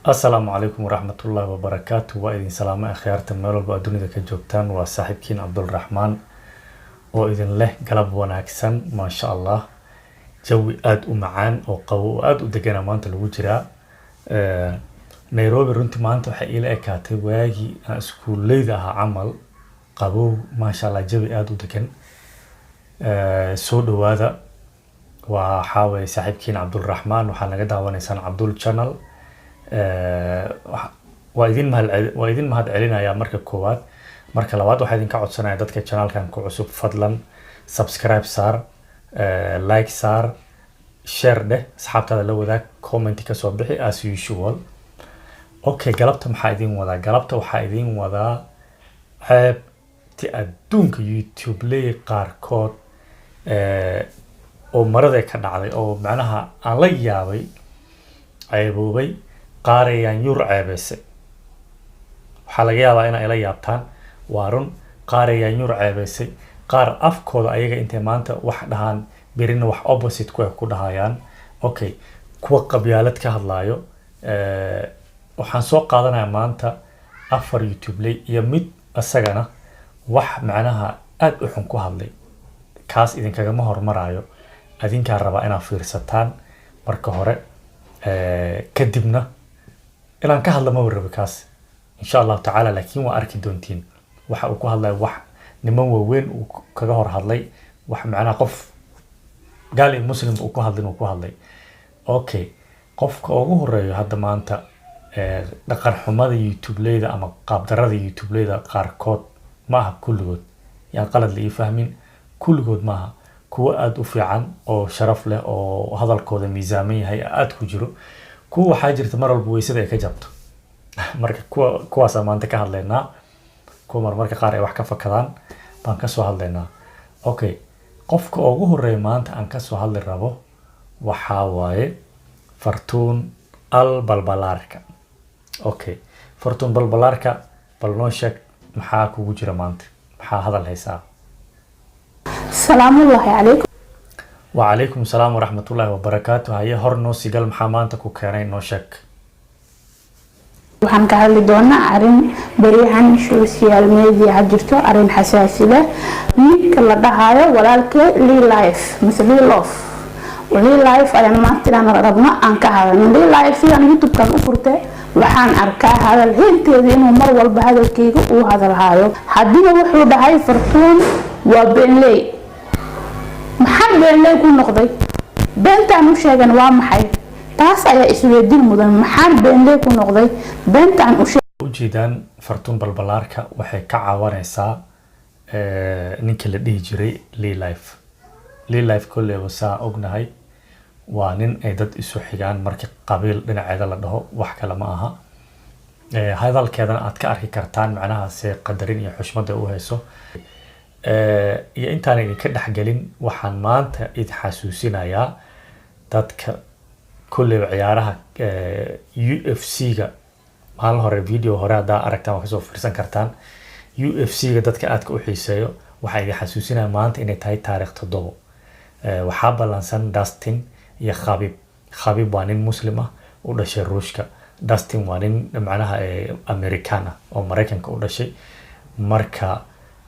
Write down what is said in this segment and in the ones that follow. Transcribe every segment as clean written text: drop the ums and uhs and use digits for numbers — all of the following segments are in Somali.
Asalaamu calaykum waraxmatullaahi wabarakaatu. Waa idin salaamay, akhyaarta meel walba aad dunida ka joogtaan. Waa saaxiibkiin Cabdulraxmaan oo idin leh galab wanaagsan. Maasha Allah, jawi aada u macaan oo qabo oo aada u degana maanta lagu jiraa Nairobi. Runtii maanta waxay iila ekaatay waagii aan iskuuleyda ahaa camal, qabow, maasha Allah, jawi aada u degan. Soo dhawaada. Waxaa waye saaxiibkiin Cabdulraxmaan, waxaa naga daawanaysaan Cabdul Channel. Waa idin mahad celinayaa marka koowaad. Marka labaad, waxaa idinka codsanaya dadka channelkan ku cusub, fadlan subscribe saar, like saar, share dheh, asxaabtaada la wadaag, comment kasoo bixi as usual. Okay, galabta maxaa idin wadaa? Galabta waxaa idin wadaa ceebti adduunka YouTube ley qaarkood oo marada ka dhacday, oo macnaha aan la yaabay, ceeboobay, qaar ayaan yur ceebeysay. Waxaa laga yaabaa inay ila yaabtaan, waa run. Qaar ayaan yur ceebeysay, qaar afkooda ayaga intay maanta wax dhahaan, berina wax opposite ku ku dhahayaan. Okay, kuwa qabyaalad ka hadlaayo. Waxaan soo qaadanayaa maanta afar YouTube ley iyo mid isagana wax macnaha aada u xun ku hadlay. Kaas idinkagama hormaraayo, adinkaa rabaa inaad fiirsataan marka hore, kadibna inaan ka hadla maba rabi kaas, insha Allahu tacaala. Laakiin waa arki doontiin waxa uu ku hadlayo, wax niman waaweyn uu kaga hor hadlay, wax macnaha qof gaal iyo muslim uu ku hadlin uu ku hadlay. Okay, qofka ugu horeeyo hadda maanta, dhaqan xumada YouTube-leyda ama qaabdarada YouTube-leyda qaarkood, ma aha kulligood, yaan qalad la ii fahmin, kulligood maaha. Kuwo aada u fiican oo sharaf leh oo hadalkooda miisaaman yahay aada ku jiro. Kuwa waxaa jirta mar walba weysada ay ka jabto. Marka kuwaasaa maanta ka hadlaynaa, kuwa marmarka qaar ay wax ka fakadaan baan kasoo hadlaynaa. Okay, qofka ugu horeeya maanta aan kasoo hadli rabo waxaa waaye Fartuun Al Balbalaarka. Okay, Fartuun Balbalaarka, bal noo sheeg maxaa kugu jira maanta, maxaa hadal haysaa? Salaamullaahi calaykum. Wacalaykum salaam waraxmatullaahi wabarakaatu. Haye, hor noo sigal, maxaa maanta ku keenay? Noo sheeg. Waxaan ka hadli doonaa arrin beryahan social media jirto, arrin xasaasi leh. Ninka la dhahayo walaalkee Lee Life mise Lee Love, Lee Life ayaan maanta inaan rabno aan ka hadalno. Lee Life sidaan YouTube-kan u furtay, waxaan arkaa hadal heynteeda inuu mar walba hadalkeyga uu hadalhayo. Haddina wuxuu dhahay Fartuun waa beenley. Maxaa beenley ku noqday? Beentaan u sheegan waa maxay? Taas ayaa isweydiin mudan. Maxaan beenley ku noqday beentaan u Ujeedaan, Fartuun Balbalaarka waxay ka caawinaysaa ninkii la dhihi jiray Lee Life. Lee Life kolleyba saa ognahay waa nin ay dad isu xigaan markii qabiil dhinaceeda la dhaho, wax kale ma aha. Hadalkeedana aad ka arki kartaan macnaha se qadarin iyo xushmadda u hayso. Iyo intaan idinka dhexgelin, waxaan maanta idin xasuusinayaa dadka kolleyba ciyaaraha UFC-ga. Maalin hore video hore haddaa aragtaan, waa kasoo fiirsan kartaan. UFC-ga dadka aadka u xiiseeyo, waxaa idin xasuusinaya maanta inay tahay taarikh 7. Waxaa ballansan Dustin iyo Khabib. Khabib waa nin muslim ah, u dhashay Ruushka. Dustin waa nin macnaha American ah oo Maraykanka u dhashay. Marka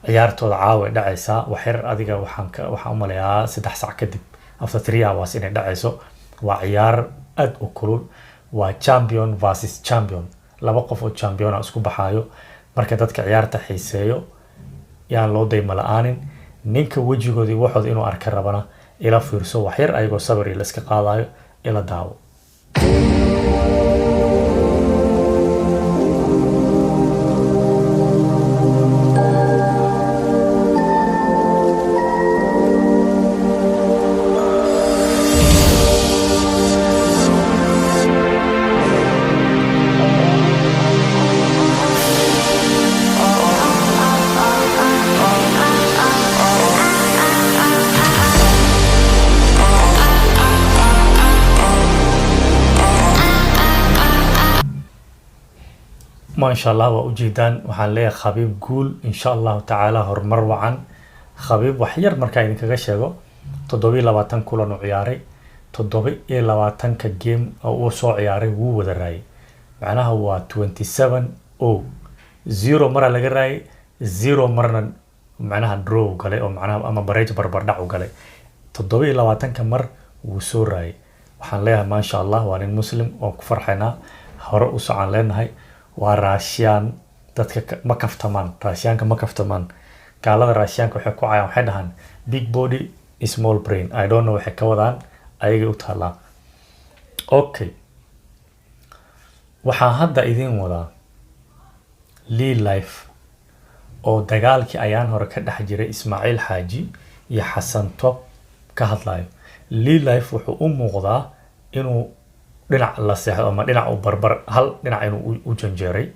ciyaartooda caawa ay dhacaysaa, waxyar adiga waxaan u maleeyaa 3 sac kadib, after 3 hours inay dhacayso. Waa ciyaar aad u kulul, waa champion versus champion, laba qof oo champion ah isku baxaayo. Marka dadka ciyaarta xiiseeyo yaan loo dayma la-aanin. Ninka wejigoodii waxooda inuu arka rabana ila fiirso waxyar, ayagoo sabir iyo la iska qaadayo, ila daawo. Maasha Allah, waa ujeedaan. Waxaan leeyahay Khabiib guul, insha Allahu tacaala, horumar wacan. Khabiib wax yar markaa idinkaga sheego, 27 kulan uu ciyaaray, 27-ka game oo uu soo ciyaaray wuu wada raayay. Macnaha waa 27-0, 0 maraa laga raayay, 0 marna macnaha draw galay oo macnaha ama bareej, barbardhac u galay. 27-ka mar wuu soo raayay. Waxaan leeyahay, maasha Allah, waa nin Muslim, waan ku farxaynaa, hore u socon leenahay. Waa Raashiyaan, dadka ma kaftamaan, Raashiyaanka ma kaftamaan. Gaalada Raashiyaanka waxay ku cayaan, waxay dhahaan "big body, small brain". I don't know waxay ka wadaan, ayagay u taallaa. Okay, waxaan hadda idiin wadaa Lee Life oo dagaalkii ayaan hore ka dhex jiray Ismaaciil Xaaji iyo Xasan Top ka hadlayo. Lee Life wuxuu u muuqdaa inuu dhinac la seexdo ama dhinac u barbar, hal dhinac inuu u janjeeray.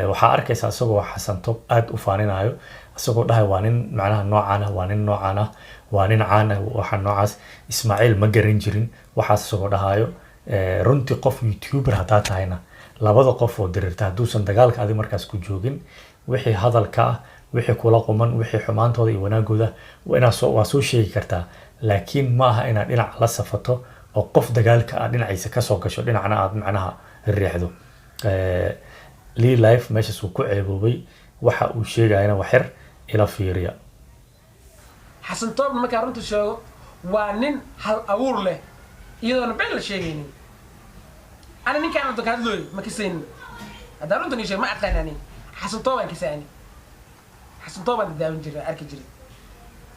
Waxaa arkaysaa isagoo Xasan Top aada u faaninayo, isagoo dhahay waa nin macnaha noocaan ah, waa nin noocaan ah, waa nin caan ah, waxa noocaas, Ismaaciil ma garan jirin waxaas, isagoo dhahayo. Runtii qof YouTuber haddaa tahayna, labada qof oo dirirta hadduusan dagaalka adi markaas ku joogin, wixii hadalka ah, wixii kula quman, wixii xumaantooda iyo wanaagooda waa inaad soo, waa soo sheegi kartaa, laakiin ma aha inaad dhinac la safato oo qof dagaalka aad dhinaciisa kasoo gasho, dhinacna aad macnaha riixdo. Lee Life meeshaas uu ku ceeboobay. Waxa uu sheegayana wax yar ila fiiriya. Xasan Toobna markaa runta sheego, waa nin hal abuur leh, iyadoona been la sheegaynin. Ana ninkaan hadda ka hadlooy ma kasaynin. Haddaan runtan ii sheeg, ma aqaan ani Xasan Toobaan kasaani. Xasan Toobaan daawan jiray, arki jiray,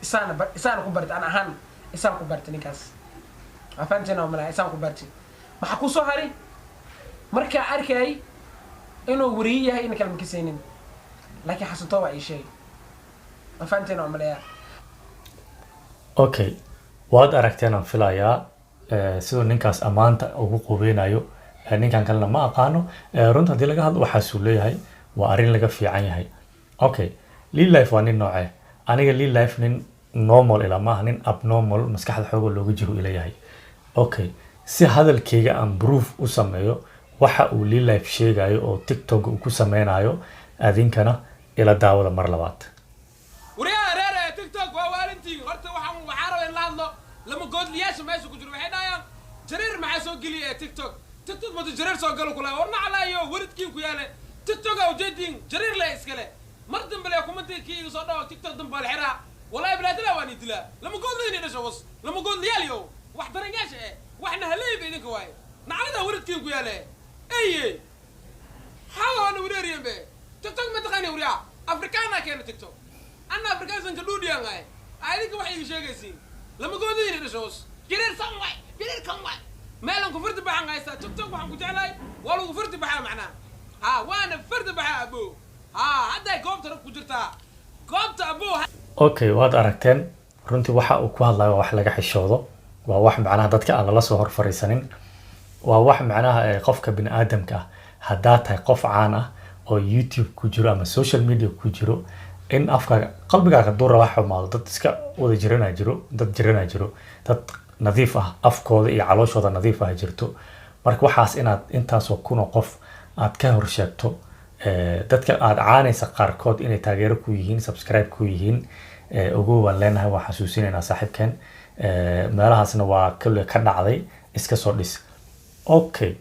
isaana isaana ku bartay. Ana ahaan isaan ku bartay ninkaas, waa fahanteen oo malaa. Isaan ku bartay. Maxaa ku soo haray? Markaa arkay inuu wariye yahay, ina kale ma kasaynin, laakiin Xasan Toobaa ii sheegay. Waa fahanteen oo maleeyaa. Okay, waad aragteen aan filayaa siduu ninkaas ammaanta ugu qubeynayo. Ninkan kalena ma aqaano. Runta haddii laga hadlo, waxaasuu leeyahay waa arrin laga fiican yahay. Okay, Lee Life waa nin noocee? Aniga Lee Life nin normal ila maaha, nin abnormal, maskaxda xooga looga jiro ila yahay. Okay, si hadalkayga aan proof u sameeyo waxa uu Lee Life sheegayo oo TikTok uu ku sameynayo, adinkana ila daawada mar labaad. Wariyaha reer ee TikTok waa waalintiin. Horta waxaan rabaa in la hadlo lama goodliyaasha meesha ku jiro. Waxay dhahayaan, "Jareer maxaa soo geliya ee TikTok? TikTok matu jareer soo galo kula war naclaayo waridkiin ku yaale TikTok aa ujeediin jareer le iskale." Mar dambe le kumantii kii iga soo dhawo TikTok dambe la xiraa. Wallahi bilaadila waan idilaa. Lama goodlayni dhasho was lama goodliyaal yo wax daranyaasha eh, waxna haleeyba idinka waaye, naclada waridkiin ku yaale. Eye, xawaana wareeriyen be. TikTok ma taqaani wariyaa? Afrikaana keena TikTok, anna Afrikaansanka dhuudhiyaan ahay. Adinka waxay iga sheegaysiin lama goodayni dhashoos. Jareer san waay, jareer kan waay, meelan ku fardi baxan haystaa. TikTok waxaan ku jeclahay waa lagu fardi baxaa macnaha. Ha, waana fardi baxaa abo. Ha, hadday goobta rag ku jirtaa, goobta abo. Okay, waad aragteen. Runtii waxa uu ku hadlayo waa wax laga xishoodo, waa wax macnaha dadka aan lala soo hor fariisanin, waa wax macnaha qofka bini aadamka ah, haddaa tahay qof caan ah oo YouTube ku jiro ama social media ku jiro, in afkaaga qalbigaaga hadduu raba xumaado, dad iska wada jiranaa jiro, dad jiranaa jiro, dad nadiif ah, afkooda iyo calooshooda nadiif ah jirto. Marka waxaas inaad intaasoo kun oo qof aad ka hor sheegto, dadka aad caanaysa qaarkood inay taageero ku yihiin, subscribe ku yihiin, ogow baan leenahay. Waa xasuusinaynaa saaxiibkeen. Meelahaasna waa kale ka dhacday, iska soo dhis. Okay,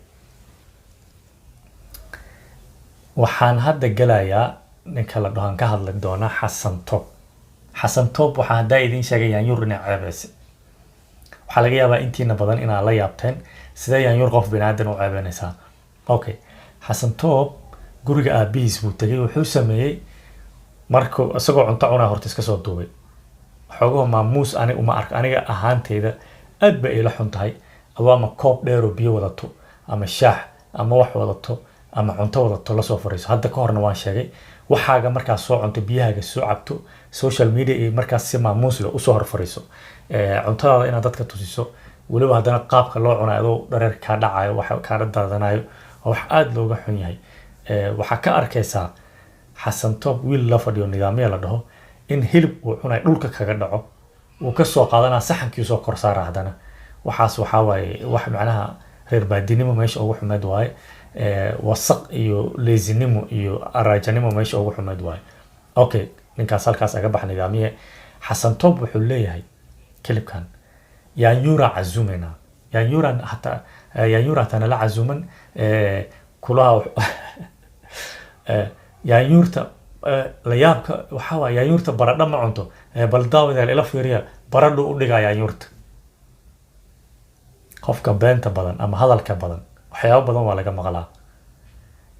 waxaan hadda gelayaa ninka la dhahan ka hadli doonaa, Xasan Top. Xasan Top waxaa haddaa idiin sheegay yaanyuur inay ceebeysa. Waxaa laga yaabaa intiina badan inaad la yaabteen, sidee yaanyuur qof biniaadan u ceebeynaysaa? Okay, Xasan Top guriga aabihiis buu tegay. Wuxuu sameeyey markuu isagoo cunto cunaa horta iska soo duubay. Xoogahoo maamuus ani uma arko, aniga ahaanteyda aad bay ila xun tahay. Adoo ama koob dheeroo biyo wadato ama shaax ama wax wadato ama cunto wadato lasoo fariiso. Hadda ka horna waan sheegay, waxaaga markaas soo cunto, biyahaaga soo cabto, social media iyo markaas si maamuus leh usoo hor fariiso. Cuntadaada inaad dadka tusiso, weliba haddana qaabka loo cunayo, adoo dhareer kaa dhacayo, waxa kaa daadanayo, waa wax aada looga xun yahay. Waxaa ka arkaysaa Xasan Top wiil la fadhiyo nidaamya la dhaho in hilib uu cunayo dhulka kaga dhaco, uu kasoo qaadanaa saxankii, soo kor saara haddana. Waxaas waxaa waaye wax macnaha reer baadinimo meesha ugu xumeed waaye. Wasaq iyo leesinimo iyo araajanimo meesha ugu xumeed waaye. Okay, ninkaas halkaas aga bax, nidaamiye. Xasan Top wuxuu leeyahay clipkan yaanyuura casuumaynaa, yaanyuuran hataa, yaanyuura hataa nala casuuman. Kulaha yaanyuurta la yaabka waxaa waaya yaanyuurta baradho ma cunto. Bal daawadayaal, ila fiiriya, baradhu u dhigaa yaanyuurta. Qofka beenta badan ama hadalka badan waxyaabo badan waa laga maqlaa.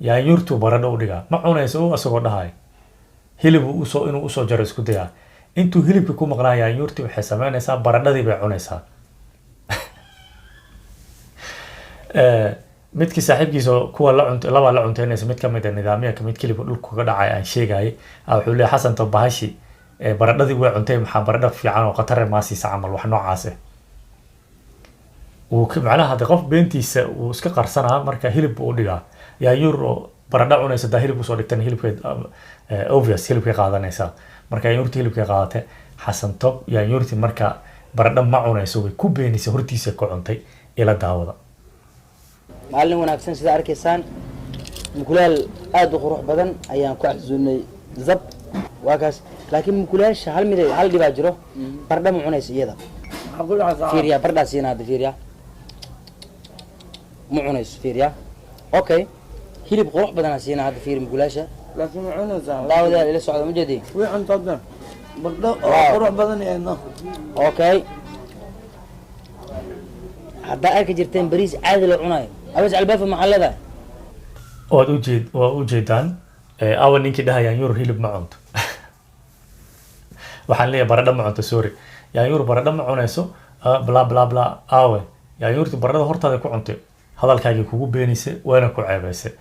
Yaanyuurtuu baradho u dhigaa, ma cunayso u asagoo dhahay, hilibuu usoo inuu usoo jaro isku dayaa. Intuu hilibkii ku maqnaa, yaanyuurtii waxay sameynaysaa, baradhadii bay cunaysaa. Midkii saaxiibkiisa oo kuwa la cunt labaa la cunteynaysa, mid kamid a nidaamya mid kilibka dhulka kaga dhacay aan sheegayay, wuxuu leeyahay Xasanto bahashi baradhadii way cuntay, maxaa baradho fiican oo khatar maa siisa camal, wax noocaas ah. Wuu macnaha hadde qof beentiisa wuu iska qarsanaa. Marka hilib buu u dhigaa yaanyuur oo baradho cunaysa. Hadaa hilib usoo dhigtan, hilibkay obvious hilibkay qaadanaysaa. Marka yaanyuurtii hilibkay qaadatay. Xasan Top yaanyuurtii marka baradho ma cunayso way ku beenisay, hortiisa ku cuntay. Ila daawada. Maalin wanaagsan. Sida arkaysaan, mukulaal aada u qurux badan ayaan ku casuunay. Zab waa kaas, laakiin mukulaasha hal mid hal dhibaa jiro: bardha ma cunayso iyada. Fiiriya, bardhaa siina hadda, fiiriya, ma cunayso, fiiriya. Okay, hilib qurux badanaa siina hadda, fiiri mukulaasha. Laakiin ma cunaysaa? Daawadayaal, ila socda, ma jeedi? Way cuntada bardho oo qurux badan eedno. Okay, haddaa arki jirteen bariis caadi loo cunayo, abas albaafa maxaa leedahay? Waad ujeed, waa ujeedaan. Awa ninkii dhaha yaanyuur hilib ma cunto, waxaan leeyahay baradho ma cunto, sorry, yaanyuur baradho ma cunayso, bla bla bla. Awe yaanyuurtii baradhada hortaada ku cuntay, hadalkaagii kugu beenaysay, waana ku ceebaysay.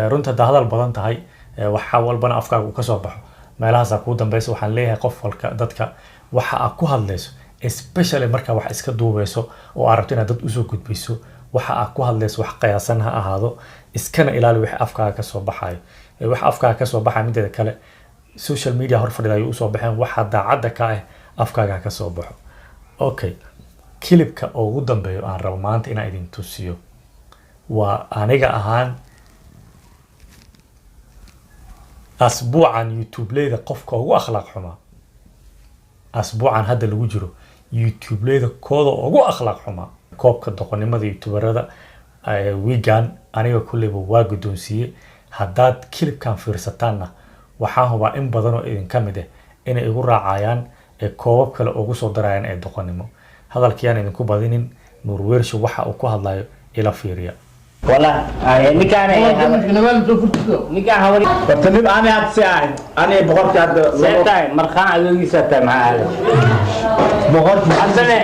Runta haddaa hadal badan tahay, waxa walbana afkaaga uu kasoo baxo, meelahaasaa kuu dambeysa. Waxaan leeyahay qof walka dadka, waxa aad ku hadlayso, especially markaa wax iska duubeyso oo aad rabto inaad dad usoo gudbiso, waxa aad ku hadlayso wax qiyaasan ha ahaado, iskana ilaali wixii afkaaga kasoo baxayo. Waxa afkaaga kasoo baxaya, mideeda kale social media hor fadhida ayuu usoo baxeen, waxa daacadda ka ah afkaaga ha kasoo baxo. Okay, kilibka ugu dambeeyo aan rabo maanta inaan idin tusiyo waa aniga ahaan asbuucan youtubeleyda qofka ugu akhlaaq xumaa. Asbuucan hadda lagu jiro youtubeleyda kooda ugu akhlaaq xumaa, koobka doqonnimada youtuberada wiigan aniga kulleyba waa guddoonsiiyey. Haddaad kilibkan fiirsataanna, waxaan hubaa in badan oo idinka mid ah inay igu raacayaan ee koobab kale ugu soo darayaan ee doqonnimo. Hadalkiyaan idinku badinin, Nuur Weersho waxa uu ku hadlayo ila fiiriya. والله ninkaan ninkaan hawari. Horta nin ani hadda si ahayn ani boqorkii hadda. See tahay markhaan adoogiisa tahay, maxaa aaday? Boqorkii. Haddana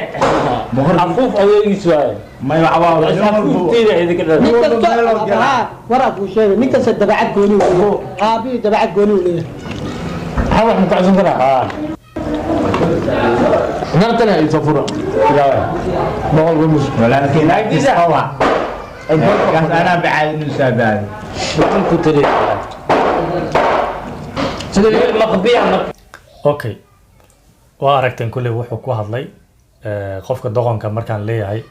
afuuf adoogiis waaye. May waxa waa nin walbo afuufteeda idinka dhalay. Nin kasta haa waraa kuu sheegay, nin kasta dabeecad gooni uu leeyahay, aabihii dabeecad gooni uu leeyahay. Maxaa wax mutacsan karaa nartana ay soo furo boqol rumus walaalkii naagtiisa. Kaas anaa bacaadi nin saabaadi. Waxaan ku tiri sida maqbiya marka. Okay, waa aragteen kulley wuxuu ku hadlay. Qofka doqonka markaan leeyahay,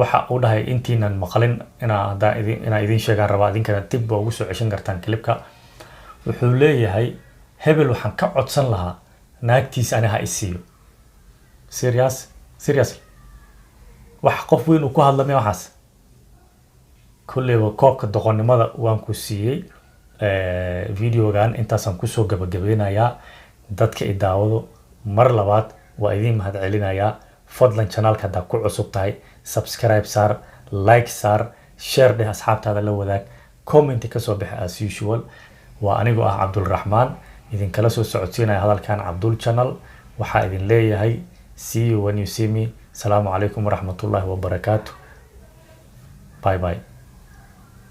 waxa uu dhahay intiinan maqalin inaa haddaan idin inaan idin sheegaan rabaa, idinkana dib baa ugu soo ceshan kartaan clipka. Wuxuu leeyahay hebel waxaan ka codsan lahaa naagtiisa ani ha isiiyo. Serious, seriously, wax qof weyn uu ku hadla miya waxaas? Kolleyba koobka doqonnimada waan ku siiyey. Videogan intaasaan kusoo gabagabeynayaa. Dadka i daawado, mar labaad waa idiin mahadcelinayaa. Fadlan channelka haddaa ku cusub tahay, subscribe saar, like saar, share dheh, asxaabtaada la wadaag, comment kasoo bixi. As usual, waa anigoo ah Cabdulraxmaan idinkala soo socodsiinaya hadalkan Cabdul Channel. Waxaa idin leeyahay see you when you see me. Asalaamu calaykum waraxmatullaahi wabarakaatu. Bye bye.